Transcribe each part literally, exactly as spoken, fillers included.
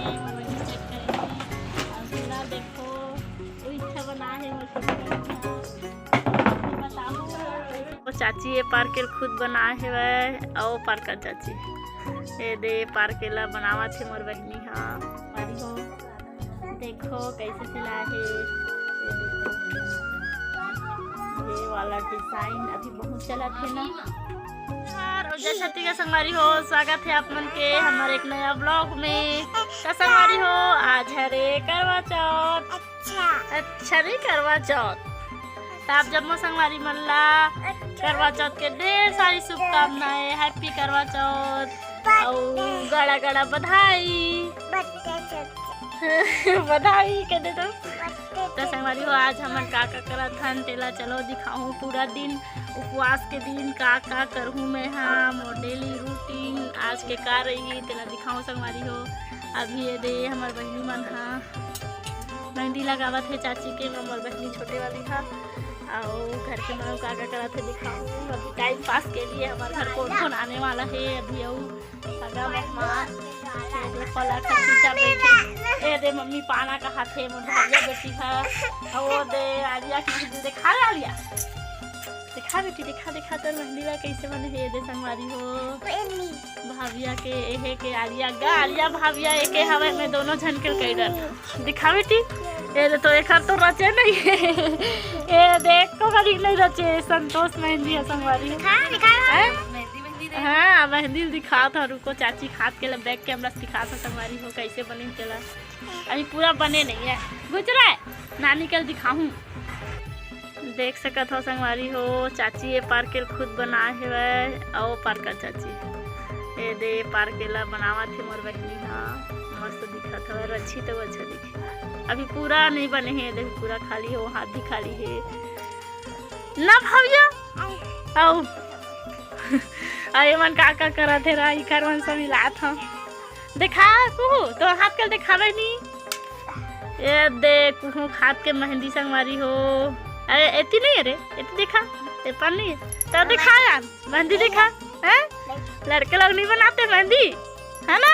और पूरा देखो, वो इच्छा बना है मोर छोटे बहनी ह। बताओ। वो चाची ये पार के ल खुद बनाए हेवय, अउ पार का चाची, ये दे पार के ला बनावत हे मोर बहिनी ह। हमारी हो, देखो कैसे सिलाए हे, ये देखो, ये वाला डिजाइन अभी बहुत चलत हे ना। नमस्कार, और जय छत्तीसगढ़ संगवारी हो, स्वागत है आप मन के हमारे एक नया ब्लॉग में। तो संगवारी हो, आज हरे करवा चौथ। अच्छा। अच्छा नहीं, करवा चौथ। तो आप जम्मो संगवारी मन ला करवा चौथ के ढेर सारी शुभकामनाएं, हैप्पी करवा चौथ। अउ गड़ा गड़ा बधाई। बधाई के दे दो। तो संगवारी हो, आज हमन का का करत हन, तेला चलो दिखाहूँ। पूरा दिन उपवास के दिन का का करहूँ मैं, हाँ, मोर डेली रूटीन आज के का रही, तेला दिखाहूँ संगवारी हो। अभी ये दे हमर बहिनी मन ह मेहंदी लगावत हे चाची के, हमर बहिनी छोटे वाली ह। अउ घर के मन का का करत हे दिखाहूँ। अभी टाइम पास के लिए हमर घर कौन कौन आने वाला हे अभी, अउ सगा मेहमान। ये दे पलक ह चुपचाप बैठे। ये दे मम्मी पाना का हाथे मोर भैया बेटी ह। ओ दे आलिया के मेहंदी दिखा रे आलिया। दिखा बेटी, दिखा, दिखा तोर मेहंदी ला कैसे बने हे। ये दे संगवारी हो। भाविया के एहे के आलिया गा, आलिया भाविया एके हवे में दोनों झन के कई डर। दिखा बेटी। ये दे तो एकर तो रचे नहीं हे। ये देख को कभी नहीं रचे, संतोष मेहंदी ह संगवारी। दिखा, दिखा। हैं? हाँ, मेहंदी दिखात ह, रुको, चाची हाथ के ला बैक कैमरा से दिखात ह संगवारी हो, कैसे बने तेला। अभी पूरा बने नहीं है, गुजरा है, नानी कल दिखाहूँ। देख सकत हो संगवारी हो, चाची ये पार के ल खुद बनाए हेवय, अउ पार का चाची, ये दे ये पार के ला बनावत हे मोर बहिनी ह, मस्त दिखत हवय, रची तो अच्छा दिखे। अभी पूरा नहीं बने हे, देखो पूरा खाली हे, वो हाथ भी खाली हे ना भाविया। अउ अउ ये मन का का करत हे रा, इकर मन सब हिलात ह। देखा कुहू, तो हाथ के दिखावे नी। ये दे कुहू हाथ के मेहंदी संगवारी हो। अरे एती नहीं, अरे एती देखा, ए पार नहीं है। तो दिखा यार, मेहंदी देखा, हैं? लड़के लोग नहीं बनाते मेहंदी, है ना?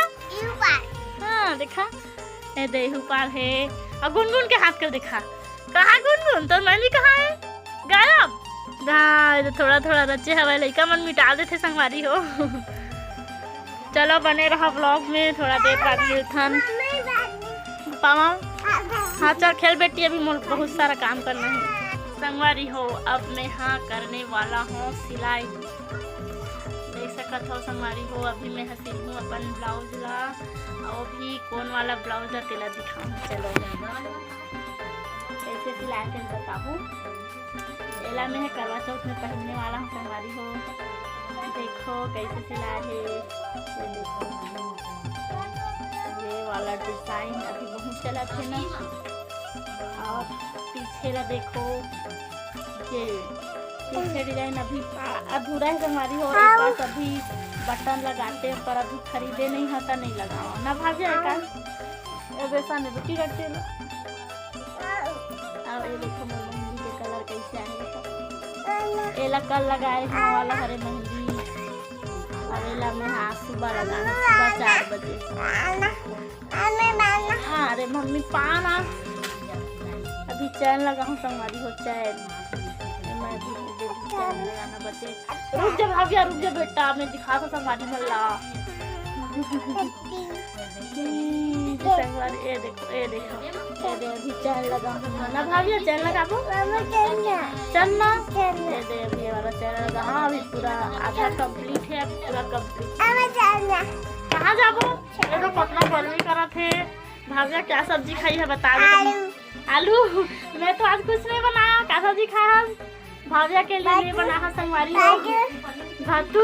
हाँ, देखा, ए दे हू पार है। और गुनगुन के हाथ के दिखा, कहाँ गुनगुन? तोर मेहंदी कहाँ है? गायब। हाँ, ये तो थोड़ा थोड़ा रचे हवय, लइका मन मिटा देथे संगवारी हो। चलो बने रहा ब्लॉग में, थोड़ा देर बाद मिलथन। पावा। हाँ चल खेल बेटी, अभी मोर बहुत सारा काम करना है। संगवारी हो, अब मैं हाँ करने वाला हूँ सिलाई। देख सकत हो संगवारी हो, अभी मैं ह सिलहूँ अपन ब्लाउज ला। अउ अभी कौन वाला ब्लाउज ला तेला दिखाऊँ, चलो। कैसे सिलाए तेला बताबू। एला मैं ह करवा चौथ में पहनने वाला हूँ संगवारी हो। देखो कैसे सिलाए हे, ये देखो, ये वाला डिजाइन अभी बहुत चलत हे ना। और पीछे ला देखो, ये पीछे डिजाइन अभी अधूरा है संगवारी हो। एक पास अभी बटन लगाते हैं, पर अभी खरीदे नहीं है तो नहीं लगावा ना भाभी का। ए बेसन है, बेटी रखते लो। अब ये देखो मोर मेहंदी के कलर कैसे आए हे। एला कल लगाए हे वाला हरे मेहंदी। अब एला मैं हाँ सुबह लगा, सुबह चार बजे। हाँ, अरे मम्मी पाना। अभी चैन लगाहूँ संगवारी हो, चैन। मैं अभी दे दी चैन लगाना बचे। रुक जा भाभिया, रुक जा बेटा, मैं दिखात हूँ संगवारी मन ला। हम्म, संगवारी, ये देखो, ये देखो, ये दे, अभी चैन लगाहूँ ना भाभिया, चैन लगाबो। चन्ना, ये दे, अभी ये वाला चैन लगा। हाँ, अभी पूरा आधा कंप्लीट है, अभी पूरा कंप्लीट। कहाँ जाबो? ये तो पकड़ा बलवी करत हे। भाभिया क्या सब्जी खाई है बता दे तुम। आलू। मैं तो आज कुछ नहीं बनाया, क्या सब्जी खाया हम? भाभिया के लिए नहीं बना है संगवारी हो। भातू।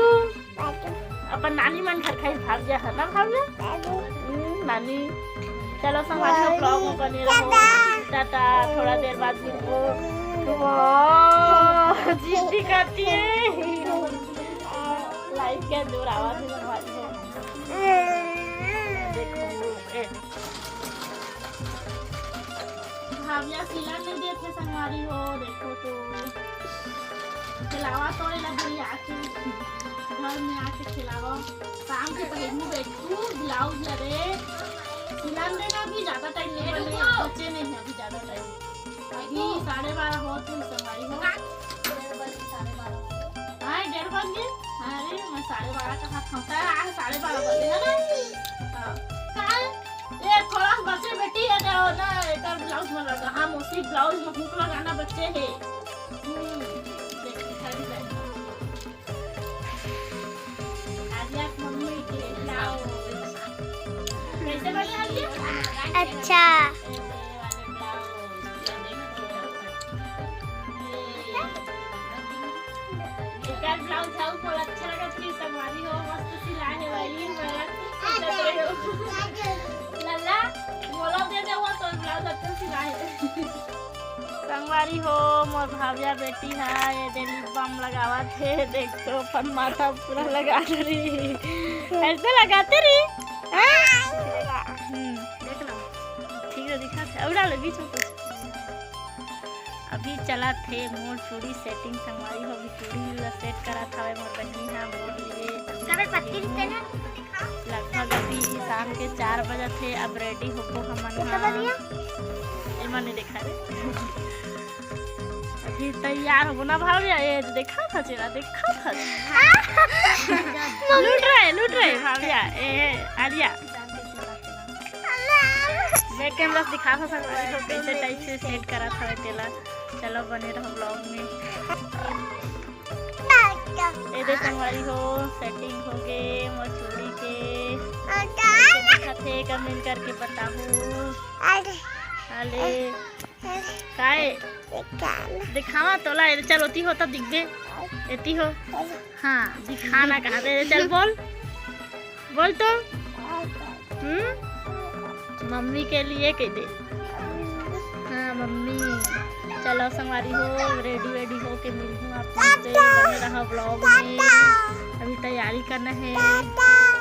अपन नानी मन घर खाई भाभिया है ना भाभिया? हम्म, नानी। चलो संगवारी हो, ब्लॉग में बने रहो। टाटा। थोड़ा देर बाद मिलबो। वाह, जिद्दी करती है। लाइट के जोर आवाज है संगवारी हो। देखो, ए। भाभिया सिला नहीं देथे संगवारी हो, देखो तो। खिलावा तो एला भाई आके, घर में आके खिलावा। शाम के पहनू बैठू, ब्लाउज ला रे। सिला अभी साढ़े बारह होत हे संगवारी हो। हाँ, डेढ़ बज गे। अरे, मैं साढ़े बारह का हाथ खाता है, आज साढ़े बारह बजे है ना? हाँ। काय? ये थोड़ा सा बचे बेटी है, जो ना, एकर ब्लाउज में लगा। हाँ, मौसी, ब्लाउज में हुक लगाना बचे है। हम्म, देख, दिखा दी जाए। आर्या की मम्मी के ब्लाउज। कैसे बनी आर्या? अच्छा। एकर ब्लाउज है, ऊपर अच्छा लगत हे, संगवारी हो, मस्त सिला है भाई, मैं सोचत रहे हो। लल्ला, बोला दे दे, वो तो ब्लाउज अच्छा सिला है। संगवारी हो, मोर भाविया बेटी है, ये दे लिप बाम लगावत हे, देख तो अपन माथा पूरा लगा रही, ऐसे लगाते रही। हाँ? हम्म, देख लो, ठीक से दिखा थे, अउ डाले बीच में कुछ। अभी चला थे मोर चूड़ी सेटिंग संगवारी हो, अभी चूड़ी ला सेट करा था मोर बहिनी हा, मोर लिए। काबर पत्ती रिश्ते ना? लगभग अभी शाम के चार बजा थे, अब रेडी होबो हमन हा। एमा नहीं देखा रे। अभी तैयार होबो ना भाविया, ये देखा था चेहरा, देखा था। लूट रहे, लूट रहे भाविया, ए, आर्या। मैं कैमरा से दिखा था संगवारी हो, कैसे टाइप से सेट करा था तेला। चलो बने रहो ब्लॉग में। ये दे संगवारी हो, सेटिंग हो गे मोर चूड़ी के। कैसे दिखत हे, कमेंट करके बताहू। अरे। काय? दिखावा तोला, चल ओती हो तब दिखबे। एती हो। हाँ, दिखाना कहा दे, चल बोल। बोल तो। हम्म? मम्मी के लिए कह दे। हाँ, मम्मी। चलो संगवारी हो, रेडी वेडी होके मिलहूँ आप लोग से, बने रहो ब्लॉग में। अभी तैयारी करना है,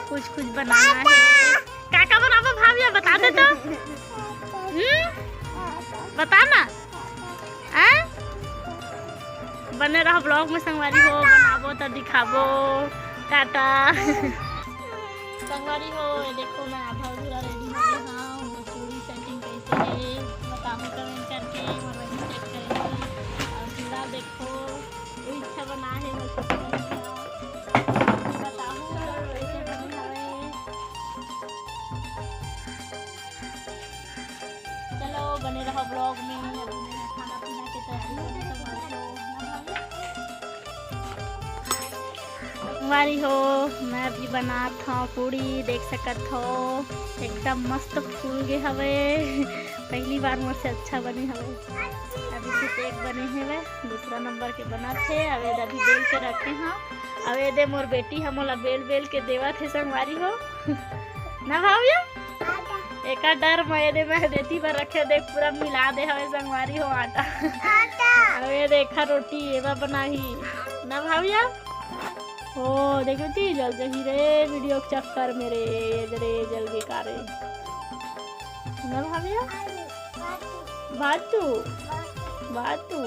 कुछ कुछ बनाना है। का का बनाबो भाविया, बता दे तो। हम्म? बता ना। हैं? बने रहो ब्लॉग में संगवारी हो, बनाबो तो दिखाबो। टाटा। संगवारी हो, ये देखो मैं आधा अधूरा रेडी हो गई हूँ। मोर चूड़ी सेटिंग कैसे है बताओ कमेंट करके। मोर बहिनी सेट करेगी। और चूड़ा देखो, वो इच्छा बना है मोर चूड़ा। बताओ कैसे बनी हवे। चलो बने रहो ब्लॉग में। अभी मैं खाना पीना के तैयारी करूँ, तो बने रहो। संगवारी हो, मैं अभी बनात हव पूड़ी, देख सकत हो एकदम मस्त फूल गे हवे। पहली बार मोर से अच्छा बने हवे। अभी सिर्फ एक बने हवे, दूसरा नंबर के बनत हे। अब एदे अभी बेल के रखे हव। अब एदे मोर बेटी ह मोला बेल बेल के देवत हे संगवारी हो। ना भाविया? एकर डर म एदे मैं देती बर रखे, देख पूरा मिला दे हवे संगवारी हो आटा। आटा। अब ये देखा रोटी एमा बनाही। ना भाविया? ओ, देखो ती जल जही रे वीडियो के चक्कर में रे, रे जल गे का रे। ना भाविया? बाटू। बाटू।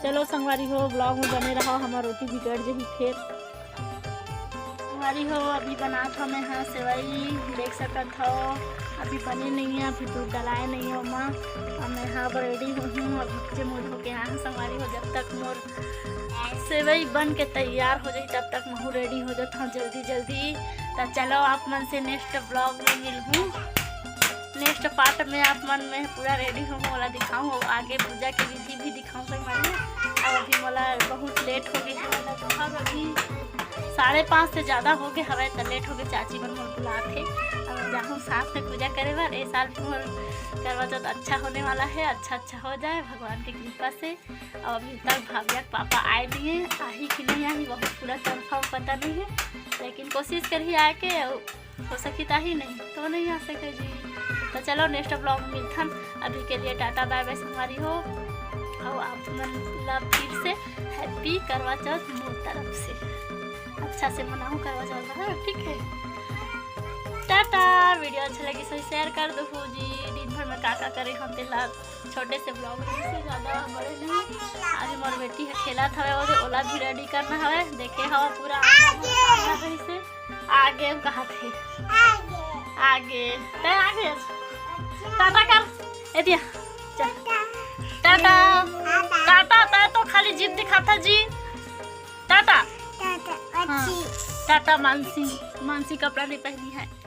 चलो संगवारी हो, ब्लॉग में बने रहो, हमार रोटी बिगड़ जही फिर। संगवारी हो, अभी बनात हव मैं हा सेवई, देख सकत हो, अभी बने नहीं है, अभी दूध डलाए नहीं है ओमा। अब मैं हा अब रेडी होहूँ, अब हिच्चे मुँह धो के आए हव संगवारी हो। जब तक मोर सेवई बन के तैयार हो जाही, तब तक महू रेडी हो जात हव जल्दी जल्दी। त चलो आप मन से नेक्स्ट ब्लॉग में मिलहूँ। नेक्स्ट पार्ट में आप मन में पूरा रेडी होहूँ, ओला दिखाहूँ, अउ आगे पूजा के विधि भी दिखाहूँ संगवारी। अब अभी मोला बहुत लेट हो गई है, मतलब अभी साढ़े पाँच से ज़्यादा हो गए हवे, तो लेट हो गए, चाची मन मोर बुलात हे। अब जाहूँ साथ में पूजा करे बर। ए साल भी मोर करवा चौथ अच्छा होने वाला है, अच्छा अच्छा हो जाए भगवान की कृपा से। अब अभी तक भाविया के पापा आए नहीं है, आही कि नहीं आही, बहुत पूरा कंफर्म पता नहीं है, लेकिन कोशिश करही आए के। अउ हो सकी ताही नहीं तो नहीं आ सके जी। तो चलो नेक्स्ट ब्लॉग में मिलथन, अभी के लिए टाटा बाय बाय संगवारी हो। अउ आप मन ला फिर से हैप्पी करवा चौथ मोर तरफ से। अच्छा से मनाहू करवा चौथ, हाँ, ठीक है। टाटा। वीडियो अच्छा लगी तो शेयर कर दो जी। दिन भर में का का करे हम तेला छोटे से ब्लॉग से ज़्यादा बड़े नहीं। आज मोर बेटी ह खेलत हवे, ओदे ओला भी रेडी करना हवे। देखे हव पूरा आगे। आगे हम कहा थे। आगे। आगे। तै आगे। टाटा कर। ए दिया। चल। टाटा। टाटा। तै तो खाली जिद दिखाथा जी। टाटा। हाँ। टाटा मानसी। मानसी कपड़ा नहीं पहनी है।